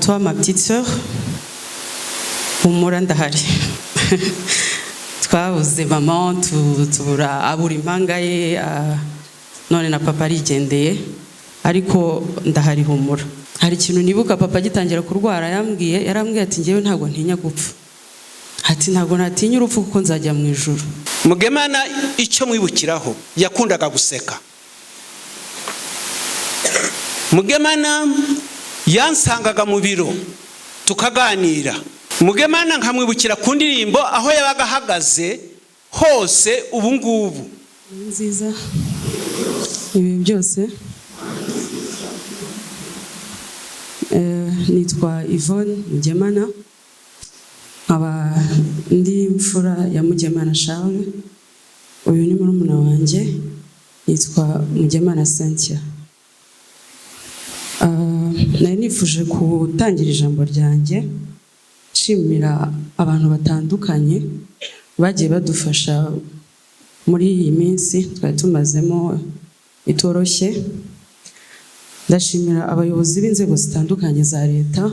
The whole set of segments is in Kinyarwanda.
Toi, ma petite sœur, humura, ndahari. Twabuze mama, tubura, abura impanga ye, none na papa arigendeye, ariko ndahari, humura. Hari ikintu nibuka papa agitangira kurwara yambwiye. Yarambwiye ati: "Ngewe ntabwo ntinya gupfa," ati: "Ntabwo natinya urupfu kuko nzajya mu ijuru." Mugemana, icyo mwibukiraho, yakundaga guseka. Mugemana yansangaga mu biro tukaganira. Mugemana nkamwibukira ku ndirimbo, aho yabaga ahagaze hose ubu ngubu. Ni nziza ibi byose. Nitwa Yvonne Mugemana, nkaba ndi imfura ya Mugemana Charles. Uyu ni murumuna wanjye, yitwa Mugemana Cynthia. Nari nifuje gutangira ijambo ryanjye nshimira abantu batandukanye bagiye badufasha muri iyi minsi twari tumazemo itoroshye. Ndashimira abayobozi b'inzego zitandukanye za leta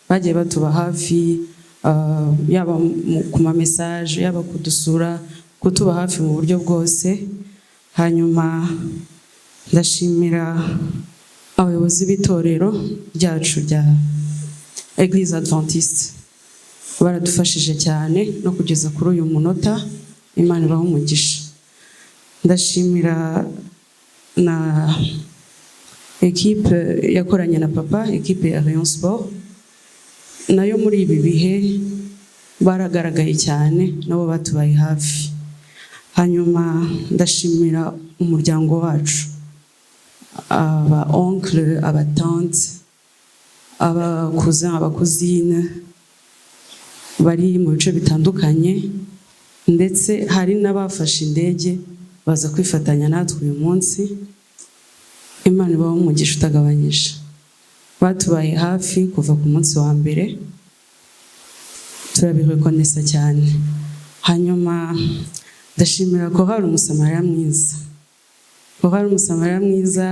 bagiye batuba hafi, yaba ku ma message, yaba kudusura, kutuba hafi mu buryo bwose. Hanyuma ndashimira abayobozi b'itorero ryacu rya Eglise Adventiste, baradufashije cyane no kugeza kuri uyu munota, Imana ibahe umugisha. Ndashimira na ekipe yakoranye na papa, ekipe ya Rayon Sport, nayo muri ibi bihe baragaragaye cyane, nabo batubaye hafi. Hanyuma ndashimira umuryango wacu, aba oncle, aba tante, aba cousin, aba cousine bari mu bice bitandukanye, ndetse hari n'abafashe indege baza kwifatanya natwe uyu munsi. Imana ibahe umugisha utagabanyije. Batubaye hafi kuva ku munsi wa mbere, turabirekonesa cyane. Hanyuma ndashimira ko hari Umusamariya Mwiza, ko hari Umusamariya Mwiza.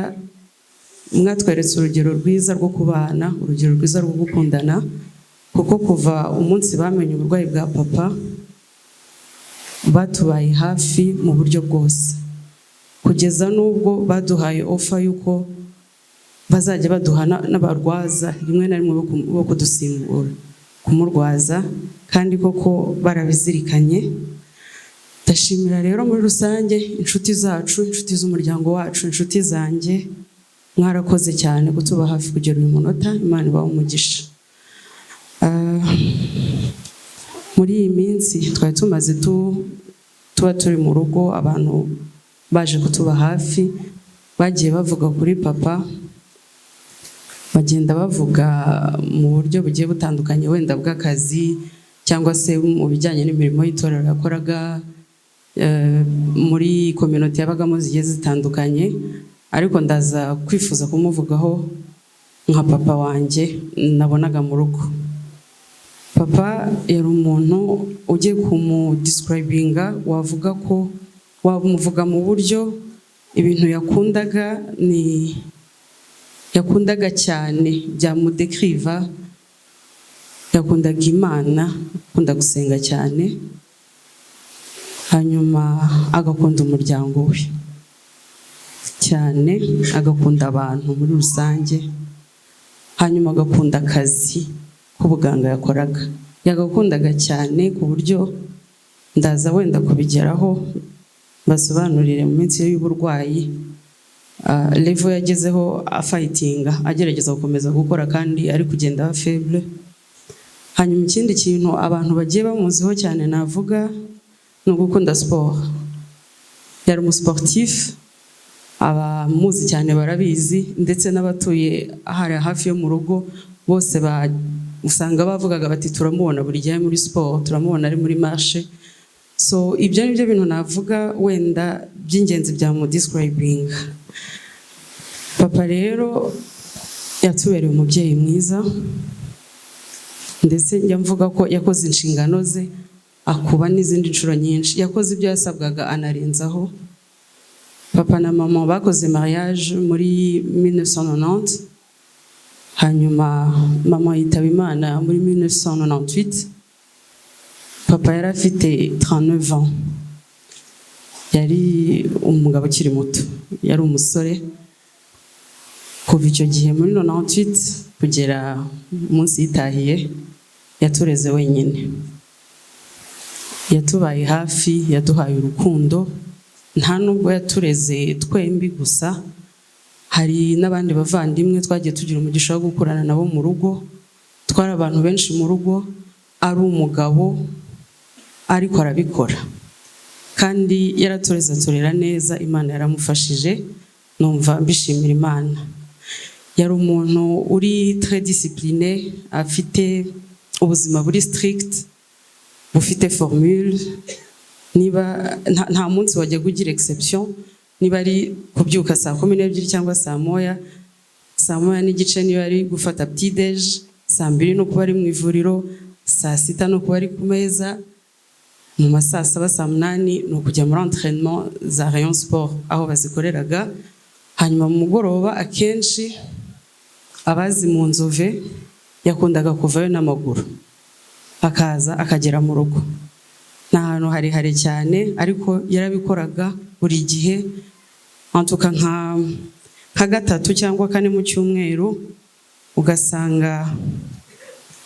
Mwatweretse urugero rwiza rwo kubana, urugero rwiza rwo gukundana, kuko kuva umunsi bamenye uburwayi bwa papa batubaye hafi mu buryo bwose, kugeza n'ubwo baduhaye offer y'uko bazajya baduha n'abarwaza rimwe na rimwe bo kudusimbura kumurwaza, kandi koko barabizirikanye. Ndashimira rero muri rusange inshuti zacu, inshuti z'umuryango wacu, inshuti zanjye. Mwarakoze cyane kutuba hafi kugera uyu munota, Imana ibahe umugisha. Muri iyi minsi twari tumaze tuba turi mu rugo, abantu baje kutuba hafi bagiye bavuga kuri papa, bagenda bavuga mu buryo bugiye butandukanye, wenda bw'akazi cyangwa se mu bijyanye n'imirimo y'itorero yakoraga, muri communauté yabagamo zigiye zitandukanye. Ariko ndaza kwifuza kumuvugaho nka papa wanjye nabonaga mu rugo. Papa yari umuntu ugiye kumudescribinga, wavuga ko wamuvuga mu buryo ibintu yakundaga, ni yakundaga cyane byamudekiriva. Yakundaga Imana, akunda gusenga cyane, hanyuma agakunda umuryango we cyane, agakunda abantu muri rusange, hanyuma agakunda akazi k'ubuganga yakoraga. Yagakundaga cyane ku buryo ndaza wenda kubigeraho basobanurire mu minsi ye y'uburwayi, level yagezeho afightinga, agerageza gukomeza gukora kandi ari kugenda aba faible. Hanyuma ikindi kintu abantu bagiye bamuziho cyane navuga ni ugukunda siporo. Yari umusportif, abamuzi cyane barabizi, ndetse n'abatuye hariya hafi yo mu rugo bose usanga bavugaga bati: "Turamubona buri gihe ari muri siporo, turamubona ari muri marche." So ibyo ni byo bintu navuga wenda by'ingenzi byamudescribinga. Papa rero yatubereye umubyeyi mwiza, ndetse njya mvuga ko yakoze inshingano ze akuba n'izindi nshuro nyinshi. Yakoze ibyo yasabwaga anarenzaho. Papa na mama bakoze mariage muri 1990. Hanyuma mama yitaba Imana muri 1998, papa yari afite 39 ans, yari umugabo ukiri muto, yari umusore. Kuva icyo gihe muri 98 kugera umunsi yitahiye, yatureze wenyine, yatubaye hafi, yaduhaye urukundo. Nta nubwo yatureze twembi gusa, hari n'abandi bavandimwe twagiye tugira umugisha wo gukurana nabo mu rugo. Twari abantu benshi mu rugo, ari umugabo ariko arabikora kandi yaratureze, aturera neza. Imana yaramufashije, numva mbishimira Imana. Yari umuntu uri très discipliné, afite ubuzima buri strict, bufite formule. Niba nta munsi wajyaga ugira exception, niba ari kubyuka saa 12 cyangwa saa 1, saa 1:30, niba ari gufata petit déj, saa 2 no kuba ari mu ivuriro, saa 6 no kuba ari ku meza, mu ma saa 7, saa 8 ni ukujya muri entraînement za Rayon Sport aho bazikoreraga. Hanyuma mu mugoroba, akenshi abazi mu Nzove, yakundaga kuvayo n'amaguru, akaza akagera mu rugo. Ni ahantu harehare cyane, ariko yarabikoraga buri gihe, antuka nka gatatu cyangwa kane mu cyumweru. Ugasanga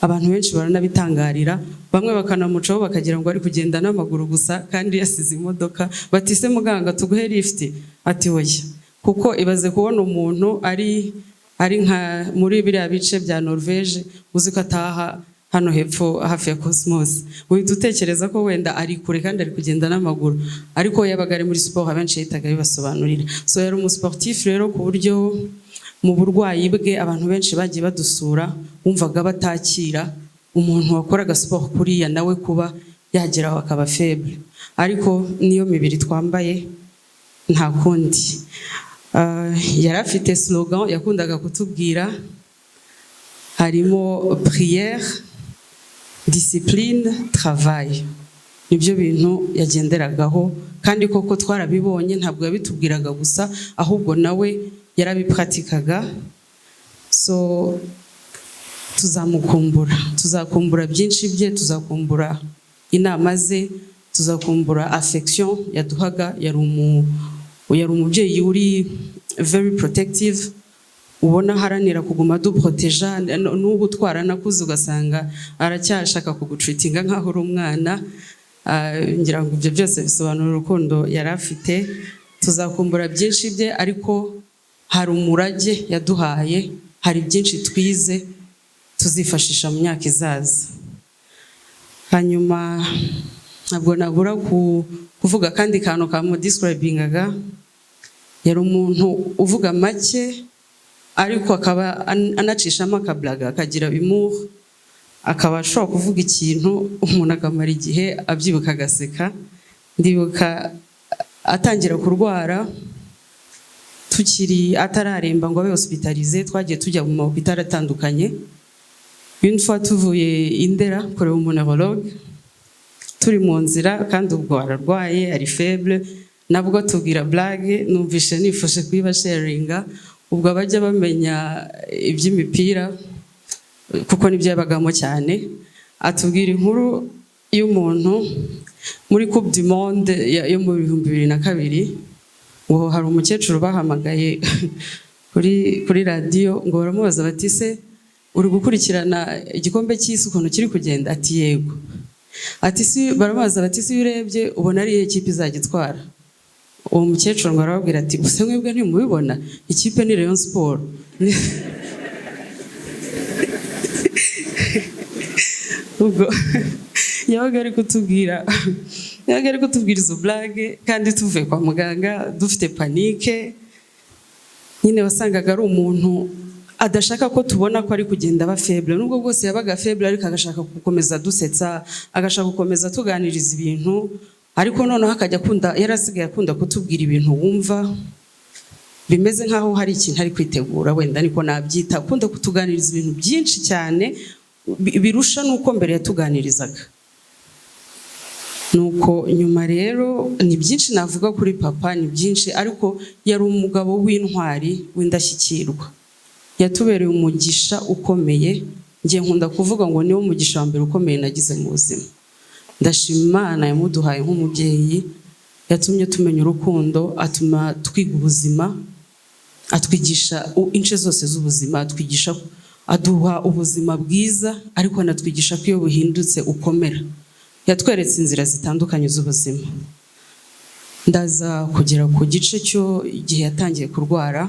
abantu benshi baranabitangarira, bamwe bakanamucaho bakagira ngo ari kugenda n'amaguru gusa kandi yasize imodoka. Bati: "Se muganga, tuguhe lift?" Ati: "Oya." Kuko ibaze kubona umuntu ari nka muri biriya bice bya Norvège, uzi ko ataha hano hepfo hafi ya Cosmos, uhita utekereza ko wenda ari kure kandi ari kugenda n'amaguru. Ariko yabaga ari muri siporo, abenshi yahitaga bibasobanurira. So yari umusportif rero, ku buryo mu burwayi bwe abantu benshi bagiye badusura wumvaga batakira umuntu wakoraga siporo kuriya nawe kuba yageraho akaba faible. Ariko niyo mibiri twambaye, nta kundi. Yari afite slogan yakundaga kutubwira, harimo prière, discipline, travail. Nibyo bintu yagenderagaho, kandi koko twarabibonye. Ntabwo yabitubwiraga gusa, ahubwo nawe yarabipratikaga. So tuzamukumbura, tuzakumbura byinshi bye, tuzakumbura inama ze, tuzakumbura affection yaduhaga. Yari umubyeyi uri very protective, ubona aharanira kuguma duproteja. N'ubu twaranakuze, ugasanga aracyashaka kugutreatinga nk'aho uri umwana. Ngira ngo ibyo byose bisobanura urukundo yari afite. Tuzakumbura byinshi bye, ariko hari umurage yaduhaye, hari byinshi twize tuzifashisha mu myaka izaza. Hanyuma ntabwo nabura kuvuga akandi kantu kamudescribingaga. Yari umuntu uvuga make, ariko akaba anacishamo akablaga, akagira humour, akaba ashobora kuvuga ikintu umuntu akamara igihe abyibuka, agaseka. Ndibuka atangira kurwara, tukiri atararemba ngo abe hospitalisé, twagiye tujya mu mahôpital atandukanye. Une fois tuvuye i Ndera kureba umuneurologue, turi mu nzira, kandi ubwo ararwaye, ari faible, nabwo tubwira blague numvishe nifashe kuyibasharinga. Ubwo abajya bamenya iby'imipira, kuko nibyo yabagamo cyane, atubwira inkuru y'umuntu muri Coupe du Monde yo mu 2002, ngo hari umukecuru bahamagaye kuri radiyo, ngo baramubaza bati: "Se uri gukurikirana igikombe cy'isi ukuntu kiri kugenda?" Ati: "Yego." Ati si baramubaza bati: "Si iyo urebye ubona ari iyihe kipe izajya itwara?" Uwo mukecuru ngo arababwira ati: "Gusa mwebwe ntimubibona? Ikipe ni Rayon Sport." Ubwo yabaga ari kutubwira izo blague kandi tuvuye kwa muganga dufite panique nyine. Wasangaga ari umuntu adashaka ko tubona ko ari kugenda aba faible. Nubwo bwose yabaga faible, ariko agashaka gukomeza dusetsa, agashaka gukomeza tuganiriza ibintu. Ariko noneho akajya akunda, yari asigaye akunda kutubwira ibintu wumva bimeze nk'aho hari ikintu ari kwitegura, wenda niko nabyita. Akunda kutuganiriza ibintu byinshi cyane birusha n'uko mbere yatuganirizaga. Nuko nyuma rero ni byinshi navuga kuri papa, ni byinshi, ariko yari umugabo w'intwari, w'indashyikirwa. Yatubereye umugisha ukomeye. Ngiye nkunda kuvuga ngo niwo mugisha wa mbere ukomeye nagize mu buzima. Ndashima Imana yamuduhaye nk'umubyeyi, yatumye tumenya urukundo, atuma twiga ubuzima, atwigisha ince zose z'ubuzima, atwigisha, aduha ubuzima bwiza, ariko anatwigisha ko iyo buhindutse ukomera. Yatweretse inzira zitandukanye z'ubuzima. Ndaza kugera ku gice cyo igihe yatangiye kurwara.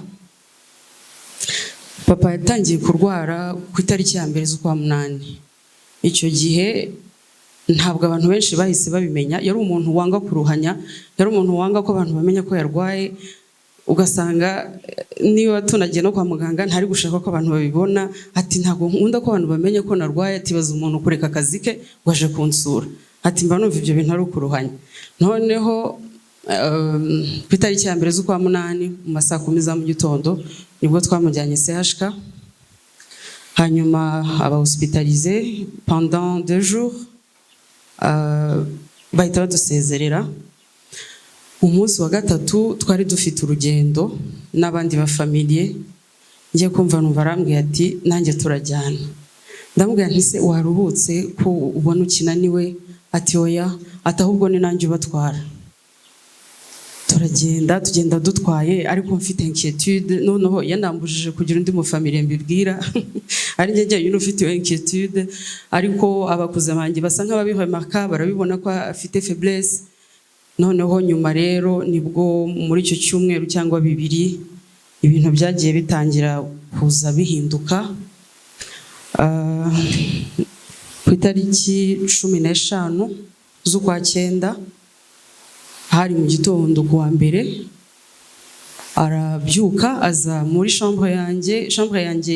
Papa yatangiye kurwara ku itariki ya 1 z'ukwa 8. Icyo gihe ntabwo abantu benshi bahise babimenya. Yari umuntu wanga kuruhanya, yari umuntu wanga ko abantu bamenya ko yarwaye. Ugasanga niba tunagiye no kwa muganga, ntari gushaka ko abantu babibona. Ati: "Ntabwo nkunda ko abantu bamenya ko narwaye." Ati: "Baza umuntu kureka akazi ke ngo aje kunsura." Ati: "Mba numva ibyo bintu ari ukuruhanya." Noneho ku itariki ya 1 z'ukwa 8, mu ma saa 10 za mu gitondo, nibwo twamujyanye CHK, hanyuma aba hospitalisé pendant 2 jours, bahita badusezerera. Umunsi wa gatatu twari dufite urugendo n'abandi bafamiliye. Ngiye kumva numva arambwiye ati: "Nanjye turajyana." Ndamubwira nti: "Se waruhutse ko ubona ukinaniwe?" Ati: "Oya." Ati: "Ahubwo ni nanjye ubatwara." Turagenda, tugenda dutwaye, ariko mfite inquiétude. Noneho yanambujije kugira undi mufamiliye mbibwira, ari njye njyenyine ufite iyo inquiétude. Ariko abakuze banjye basa nk'ababiremarka, barabibona ko afite faiblesse. Noneho nyuma rero nibwo muri icyo cyumweru cyangwa 2 ibintu byagiye bitangira kuza bihinduka. Ku itariki 15 z'ukwa 9, hari mu gitondo ku wa mbere, arabyuka aza muri chambre yanjye. Chambre yanjye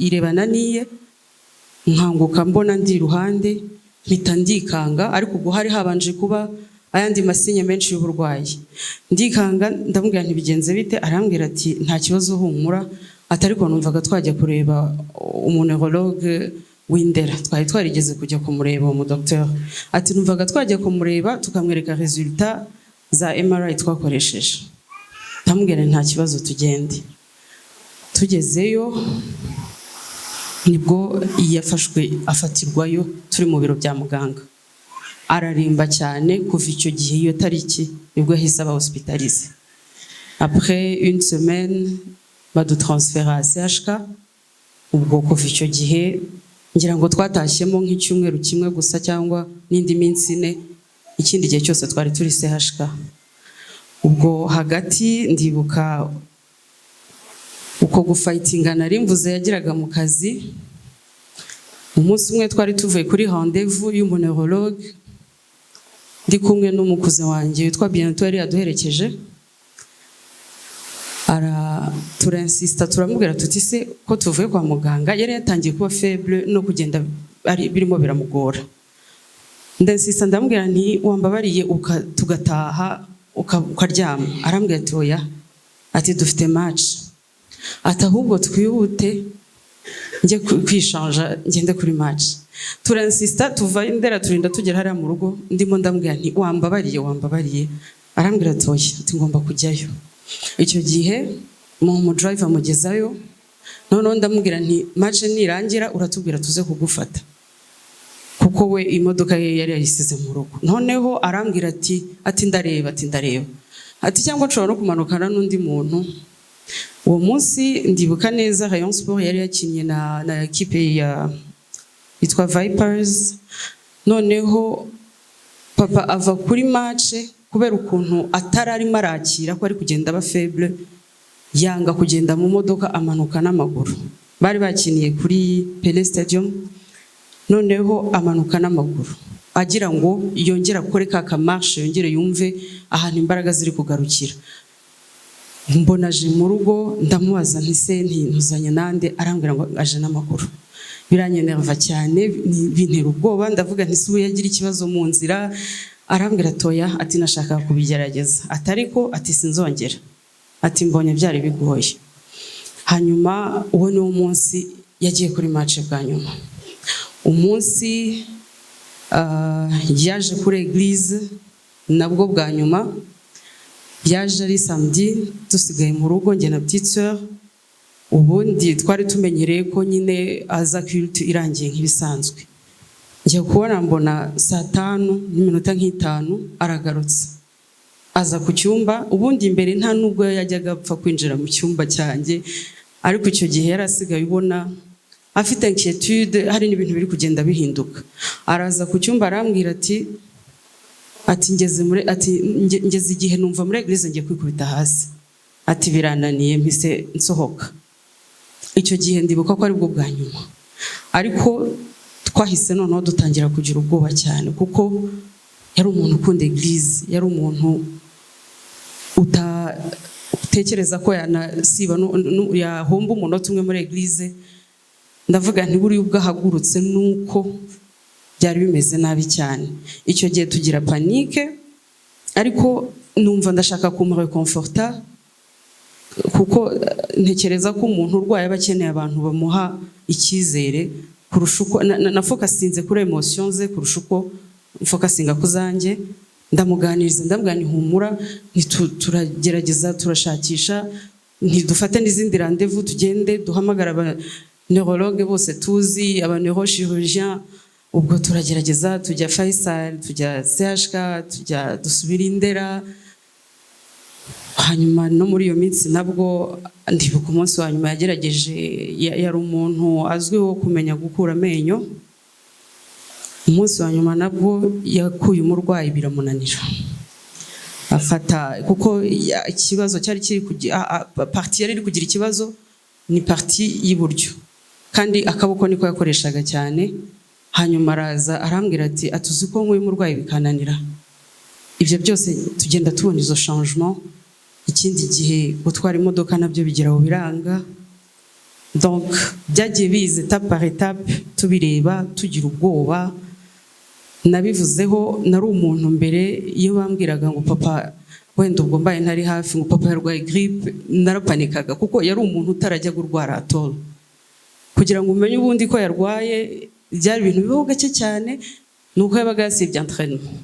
irebana n'iye. Nkanguka mbona ndi iruhande, mpita ndikanga, ariko ubwo hari habanje kuba ayandi ma signes menshi y'uburwayi. Ndikanga, ndamubwira ntibigenze bite? Arambwira ati: "Nta kibazo, humura." Ati: "Ariko numvaga twajya kureba umu neurologue w'i Ndera." Twari twarigeze kujya kumureba uwo mudocteur. Ati: "Numvaga twajya kumureba, tukamwereka résultat za MRI twakoresheje." Ndamubwira nti: "Nta kibazo, tugende." Tugezeyo nibwo yafashwe, afatirwayo turi mu biro bya muganga, araremba cyane. Kuva icyo gihe, iyo tariki, nibwo yahise aba hospitalisé. Après une semaine badutransfera à CHK. Ubwo kuva icyo gihe ngira ngo twatashyemo nk'icyumweru kimwe gusa cyangwa n'indi minsi 4. Ikindi gihe cyose twari turi CHK. Ubwo hagati ndibuka uko gufightinga nari mvuze yagiraga mu kazi. Umunsi umwe twari tuvuye kuri rendez-vous y'umu neurologue, ndi kumwe n'umukuze wanjye witwa Bientôt, yari yaduherekeje. Turainsista, turamubwira tuti: "Se ko tuvuye kwa muganga?" Yari yatangiye kuba faible, no kugenda ari birimo biramugora. Ndainsista, ndamubwira nti: "Wambabariye tugataha, ukaryama?" Arambwira ati: "Oya." Ati: "Dufite match." Ati: "Ahubwo twihute njye kwishanja ngende kuri match." Turainsista, tuva Ndera, turinda tugera hariya mu rugo ndimo ndamubwira nti: "Wambabariye, wambabariye?" Arambwira ati: "Oya." Ati: "Ngomba kujyayo." Icyo gihe mu driver amugezayo. Noneho ndamubwira nti: "Match nirangira uratubwira tuze kugufata," kuko we imodoka ye yari yayisize mu rugo. Noneho arambwira ati: "Ndareba." Ati: "Ndareba." Ati: "Cyangwa nshobora no kumanukana n'undi muntu." Uwo munsi ndibuka neza, Rayon Sport yari yakinnye na ekipe ya yitwa Vipers. Noneho papa ava kuri match, kubera ukuntu atari arimo arakira ko ari kugenda aba faible, yanga kugenda mu modoka, amanuka n'amaguru. Bari bakiniye kuri Pele Stadium. Noneho amanuka n'amaguru agira ngo yongere akore ka kamarche, yongere yumve ahantu imbaraga ziri kugarukira. Mbona aje mu rugo, ndamubaza nti: "Se ntuzanye nande?" Arambwira ngo aje n'amaguru. Biranyenerva cyane, bintera ubwoba. Ndavuga nti: "Se ubu yagira ikibazo mu nzira?" Arambwira ati: "Oya." Ati: "Nashakaga kubigerageza." Ati: "Ariko," ati, "sinzongera." Ati: "Mbonye byari bigoye." Hanyuma uwo ni wo munsi yagiye kuri match bwa nyuma. Umunsi yaje kuri église nabwo bwa nyuma, yaje ari samedi, dusigaye mu rugo njye na petite sœur. Ubundi twari tumenyereye ko nyine aza culte irangiye nk'ibisanzwe. Njya kubona mbona 5:45 aragarutse, aza ku cyumba. Ubundi imbere nta nubwo yajyaga apfa kwinjira mu cyumba cyanjye, ariko icyo gihe yari asigaye ubona afite inquiétude, hari n'ibintu biri kugenda bihinduka. Araza ku cyumba, arambwira ati ngeze muri ati ngeze igihe numva muri église ngiye kwikubita hasi, ati birananiye, mpise nsohoka. Icyo gihe ndibuka ko aribwo bwa nyuma, ariko twahise noneho dutangira kugira ubwoba cyane, kuko yari umuntu ukunda église, yari umuntu utatekereza ko yanasiba yahomba umunota umwe muri église. Ndavuga nti buriya ubwo ahagurutse nuko byari bimeze nabi cyane. Icyo gihe tugira panique, ariko numva ndashaka kumureconforta, kuko ntekereza ko umuntu urwaye aba akeneye abantu bamuha icyizere kurusha uko nafocusinze kuri émotion ze kurusha uko mfocusinga ku zanjye. Ndamuganiriza, ndamubwira nti humura, turagerageza, turashakisha, ntidufate n'izindi rendez-vous, tugende duhamagara aba neurologue bose tuzi, aba neurochirurgien. Ubwo turagerageza, tujya Faisal, tujya CHK, tujya dusubira i Ndera. Hanyuma no muri iyo minsi nabwo ndibuka umunsi wa nyuma yagerageje, yari umuntu azwiho kumenya gukura amenyo. Umunsi wa nyuma nabwo yakuye umurwayi biramunanira, afata kuko ikibazo cyari kiri partie yari iri kugira ikibazo ni partie y'iburyo, kandi akaboko niko yakoreshaga cyane. Hanyuma araza arambwira ati atuzi ko nk'uyu murwayi bikananira. Ibyo byose tugenda tubona izo changement. Ikindi gihe gutwara imodoka nabyo bigera aho biranga. Donc byagiye biza étape par étape, tubireba, tugira ubwoba. Nabivuzeho, nari umuntu mbere iyo bambwiraga ngo papa, wenda ubwo mbaye ntari hafi, ngo papa yarwaye grippe, narapanikaga, kuko yari umuntu utarajya urwara at all. Kugira ngo umenye ubundi ko yarwaye byari ibintu bibaho gake cyane, ni uko yabaga yasibye entraînement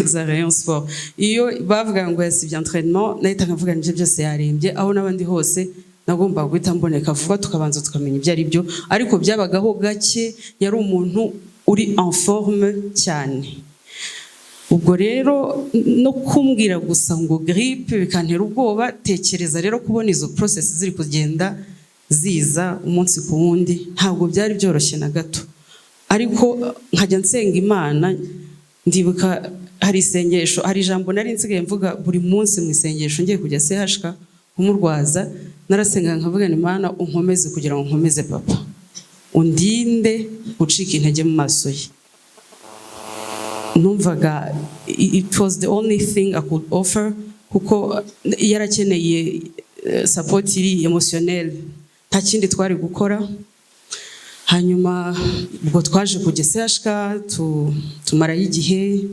za Rayon Sport. Iyo bavugaga ngo yasibye entraînement, nahitaga mvuga nibyo byose, yarembye. Aho n'abandi hose nagombaga guhita mboneka vuba, tukabanza tukamenya ibyo ari byo, ariko byabagaho gake. Yari umuntu uri en forme cyane. Ubwo rero no kumbwira gusa ngo grippe bikantera ubwoba. Tekereza rero kubona izo process ziri kugenda ziza umunsi ku wundi, ntabwo byari byoroshye na gato, ariko nkajya nsenga Imana. Ndibuka hari isengesho, hari ijambo nari nsigaye mvuga buri munsi mu isengesho ngiye kujya CHK kumurwaza. Narasengaga nkavuga ni Imana unkomeze kugira ngo nkomeze papa, undinde gucika intege mu maso ye. Numvaga it was the only thing I could offer, kuko yarakeneye support iri émotionnel, nta kindi twari gukora. Hanyuma ubwo twaje kujya CHK, tumarayo igihe,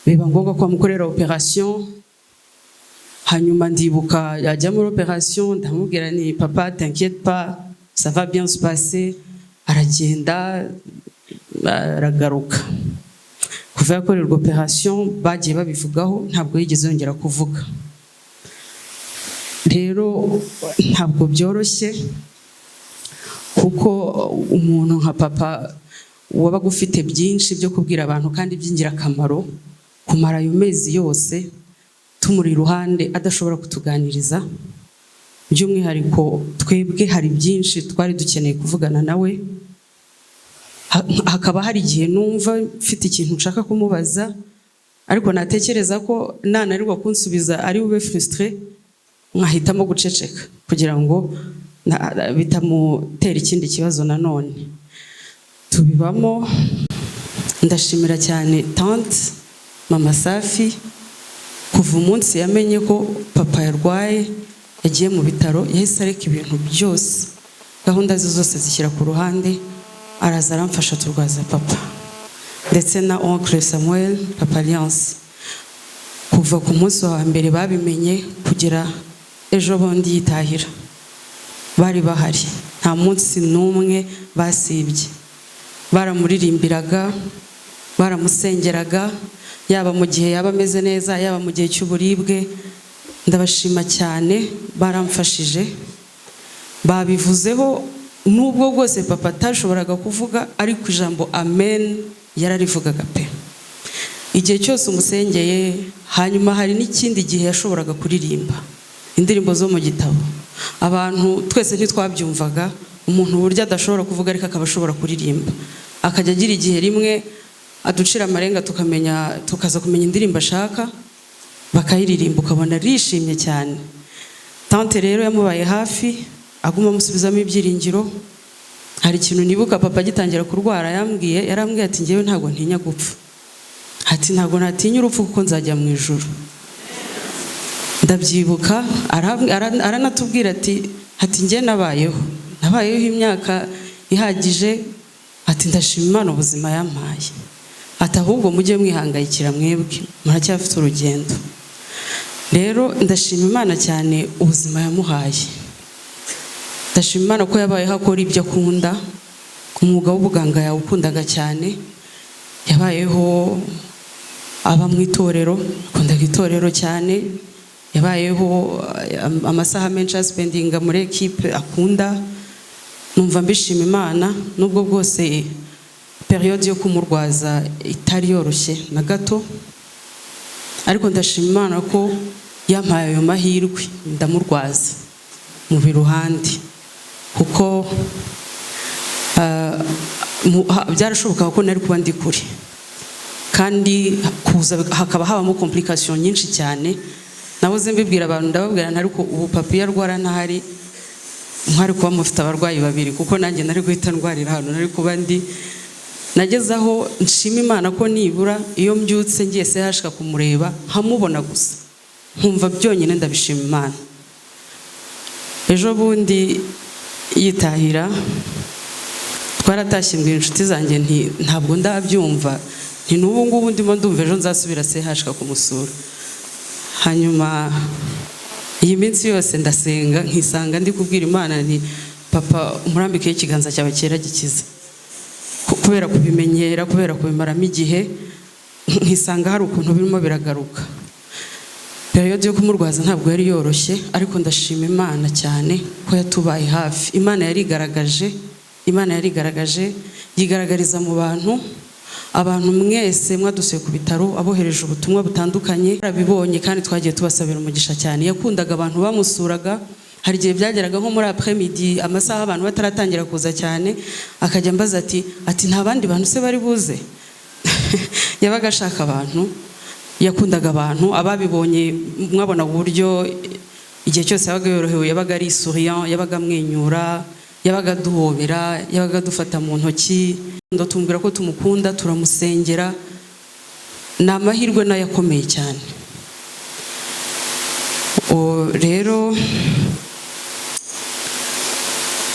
biba ngombwa ko bamukorera operation. Hanyuma ndibuka yajya muri operation, ndamubwira ni papa, t'inquiète pas, ça va bien se passer. Aragenda, aragaruka. Kuva yakorerwa operation, bagiye babivugaho, ntabwo yigeze yongera kuvuga. Rero ntabwo byoroshye, kuko umuntu nka papa wabaga ufite byinshi byo kubwira abantu kandi by'ingirakamaro, kumara ayo mezi yose tumuri iruhande adashobora kutuganiriza, by'umwihariko twebwe hari byinshi twari dukeneye kuvugana nawe. Hakaba hari igihe numva mfite ikintu nshaka kumubaza, ariko natekereza ko nananirwa kunsubiza ari bube frustré, nkahitamo guceceka kugira ngo bitamutera ikindi kibazo nanone. Tubibamo. Ndashimira cyane tante Mama Safi. Kuva umunsi yamenye ko papa yarwaye, yagiye mu bitaro, yahise areka ibintu byose, gahunda ze zose zishyira ku ruhande, araza aramfasha, turwaza papa, ndetse na oncle Samuel, papa Alliance. Kuva ku munsi wa mbere babimenye kugera ejo bundi yitahira, bari bahari, nta munsi n'umwe basibye. Baramuririmbiraga, baramusengeraga, yaba mu gihe yaba ameze neza, yaba mu gihe cy'uburibwe. Ndabashima cyane, baramfashije. Babivuzeho, nubwo bwose papa atashoboraga kuvuga, ariko ijambo "amen" yararivugaga pe, igihe cyose umusengeye. Hanyuma hari n'ikindi gihe yashoboraga kuririmba indirimbo zo mu gitabo. Abantu twese ntitwabyumvaga, umuntu uburyo adashobora kuvuga ariko akaba ashobora kuririmba, akajya agira igihe rimwe aducira amarenga, tukamenya, tukaza kumenya indirimbo ashaka, bakayiririmba, ukabona arishimye cyane. Tante rero yamubaye hafi, aguma amusubizamo ibyiringiro. Hari ikintu nibuka papa agitangira kurwara yambwiye. Yarambwiye ati: "Ngewe ntabwo ntinya gupfa," ati: "Ntabwo natinya urupfu kuko nzajya mu ijuru." Ndabyibuka, aranatubwira ati: "Njye nabayeho imyaka ihagije," ati: "Ndashima Imana ubuzima yampaye," ati: "Ahubwo mujye mwihangayikira mwebwe muracyafite urugendo." Rero ndashima Imana cyane ubuzima yamuhaye. Ndashima Imana ko yabayeho akora ibyo akunda. Umwuga w'ubuganga yawukundaga cyane. Yabayeho aba mu itorero, akundaga itorero cyane. Yabayeho amasaha menshi aspendinga muri ekipe akunda. Numva mbishima Imana, nubwo bwose période yo kumurwaza itari yoroshye na gato, ariko ndashima Imana ko yampaye ayo mahirwe ndamurwaza mu biruhande, kuko byarashobokaga ko nari kuba ndi kure kandi kuza hakaba habamo complication nyinshi cyane. Nahoze mbibwira abantu, ndababwira nti: "Ariko ubu papa iyo arwara ntahari, mwari kuba mufite abarwayi babiri, kuko nanjye nari guhita ndwarira hano nari kuba ndi." Nageze aho nshima Imana ko nibura iyo mbyutse ngiye sehashika kumureba, nkamubona gusa, nkumva byonyine ndabishima Imana. Ejo bundi yitahira twaratashye, mbwira inshuti zanjye nti: "Ntabwo ndabyumva," nti: "n'ubu ngubu ndimo ndumva ejo nzasubira sehashika kumusura." Hanyuma iyi minsi yose ndasenga, nkisanga ndi kubwira Imana nti: "Papa, umurambikeho ikiganza cyawe cyera gikiza." Kubera kubimenyera, kubera kubimaramo igihe, nkisanga hari ukuntu birimo biragaruka. Période yo kumurwaza ntabwo yari yoroshye, ariko ndashima Imana cyane ko yatubaye hafi. Imana yarigaragaje, Imana yarigaragaje, yigaragariza mu bantu. Abantu mwese mwadusuye ku bitaro, abohereje ubutumwa butandukanye, barabibonye kandi twagiye tubasabira umugisha cyane. Yakundaga abantu bamusuraga. Hari igihe byageraga nko muri après midi, amasaha abantu bataratangira kuza cyane, akajya ambaza ati: "Nta bandi bantu se bari buze?" Yabaga ashaka abantu, yakundaga abantu. Ababibonye mwabonaga uburyo igihe cyose yabaga yorohewe, yabaga ari souriant, yabaga amwenyura, yabaga aduhobera, yabaga adufata mu ntoki. Tumubwira ko tumukunda, turamusengera. Ni amahirwe nayo akomeye cyane. Rero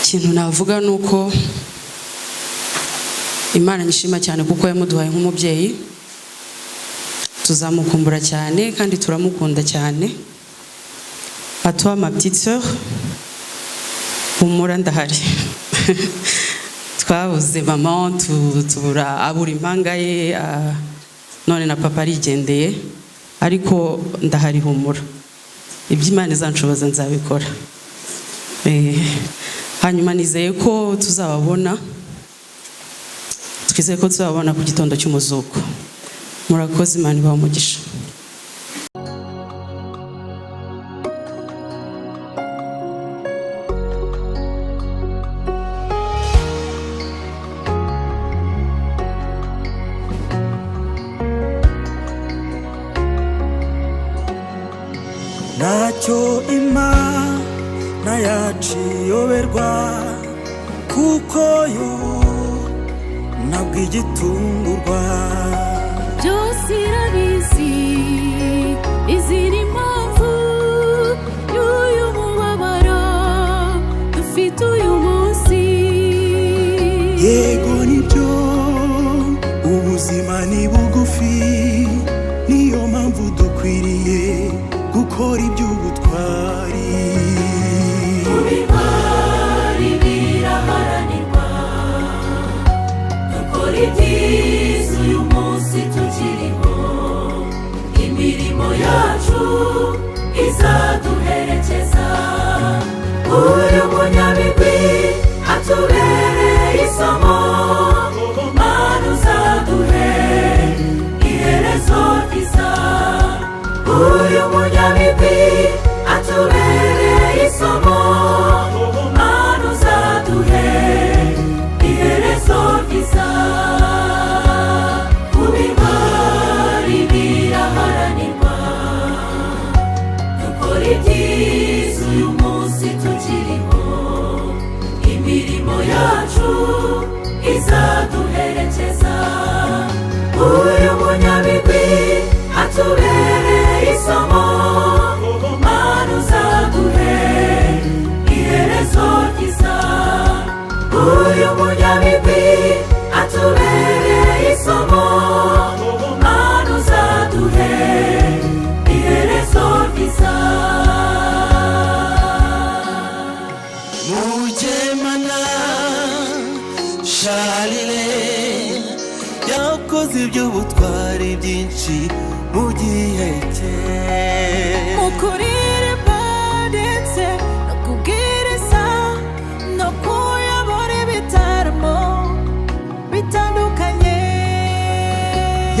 ikintu navuga ni uko Imana nyishima cyane kuko yamuduhaye nk'umubyeyi. Tuzamukumbura cyane kandi turamukunda cyane. À toi, ma petite sœur, humura, ndahari. Twabuze mama, tubura, abura impanga ye, none na papa arigendeye, ariko ndahari, humura. Ibyo Imana izanshoboza nzabikora. Hanyuma nizeye ko tuzababona, twizeye ko tuzababona ku gitondo cy'umuzuko. Murakoze, Imana ibahe umugisha. Ntacyo Imana yacu iyoberwa, kuko yo ntabwo igitungurwa. Byose irabizi, izira impamvu y'uyu mubabaro dufite uyu munsi. Yego nibyo, ubuzima ni bugufi, niyo mpamvu dukwiriye gukora iby'ubutwari. Ibigori biraharanirwa, dukora ibyiza uyu munsi tukiriho, imirimo yacu izaduherekeza. Uyu munyabigwi. Izaduherekeza. Uyu munyabigwi atubereye isomo, Mana uzaduhe iherezo ryiza. Uyu munyabigwi atubereye isomo, Mana uzaduhe iherezo ryiza. Mugemana Charles yakoze iby'ubutwari byinshi mu gihe cye. Mu kuririmba ndetse no kubwiriza no kuyobora ibitaramo bitandukanye.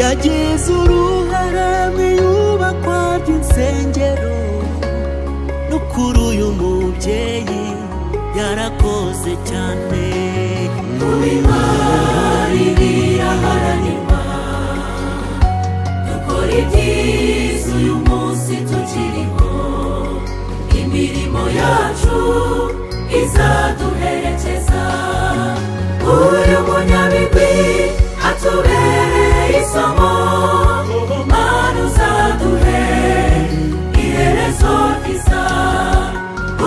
Yagize uruhare mu iyubakwa ry'insengero, no kuri uyu mubyeyi yarakoze cyane. Kubimari biraharanirwa, dukora ibyiza uyu munsi tukiriho, imirimo yacu izaduherekeza. Uyu munyabigwi atubereye isomo, Mana uzaduhe iherezo ryiza.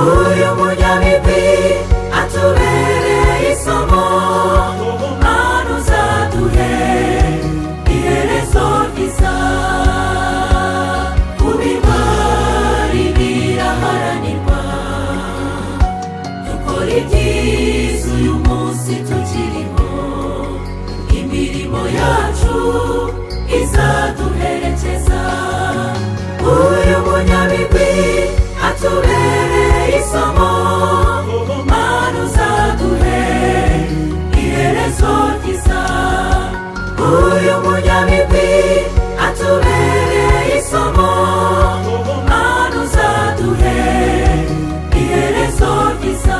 Uyu munyabigwi atubereye isomo, Mana uzaduhe iherezo ryiza. Kubimari biraharanirwa, dukora ibyiza uyu munsi tukiriho, imirimo yacu izaduherekeza. Uyu munyabigwi atubereye isomo, Mana uzaduhe iherezo ryiza. Uyu munyabigwi atubereye isomo, Mana uzaduhe iherezo ryiza.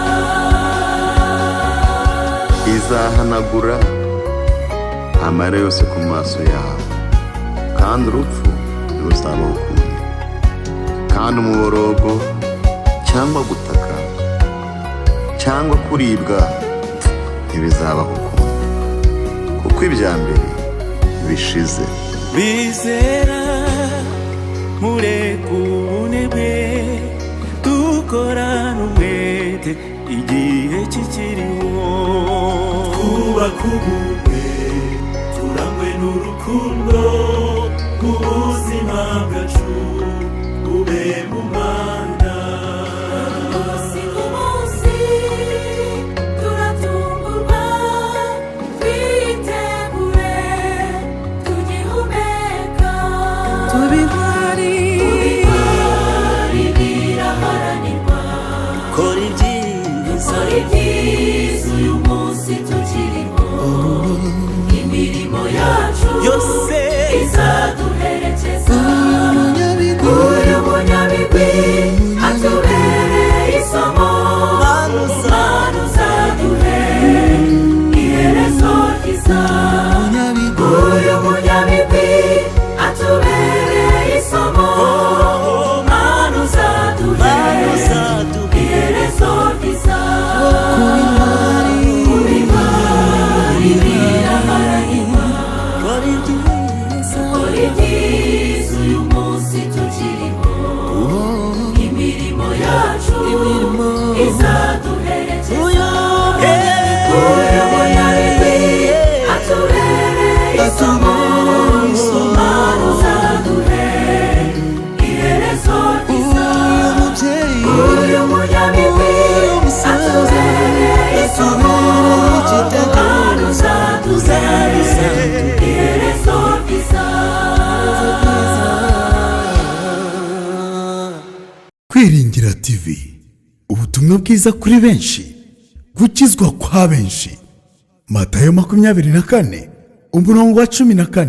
Izahanagura amarira yose ku maso yawe, kandi urupfu ntiruzabaho ukundi, kandi umuborogo cyangwa gutaka cyangwa kuribwa ntibizabaho ukundi, kuko ibya mbere bishize. Bizera, mureke ubunebwe, dukorane umwete igihe kikiriho, twubake ubumwe, turangwe n'urukundo, ubuzima bwacu bube mu Mana. Umunsi ku munsi turatungurwa, twitegure tugihumeka. Tubintwari. Kubintwari biraharanirwa. Kora ibyiza. Kora ibyiza uyu munsi tukiriho, imirimo yacu yose izaduherekeza. Uyu munyabigwi atubereye isomo, Mana uzaduhe iherezo ryiza. Uyu munyabigwi atubereye isomo, Mana uzaduhe Mana uzaduhe iherezo ryiza. Kubintwari biraharanirwa. Kora ibyiza. Kora ibyiza uyu munsi tukiriho, imirimo yacu izaduherekeza. Uyu Uyu munyabigwi atubereye isomo, Mana uzaduhe iherezo ryiza. Uyu munyabigwi atubereye isomo, Mana uzaduhe iherezo ryiza. Kwiringira TV, ubutumwa bwiza kuri benshi, gukizwa kwa benshi. Matayo 24 umurongo wa 14.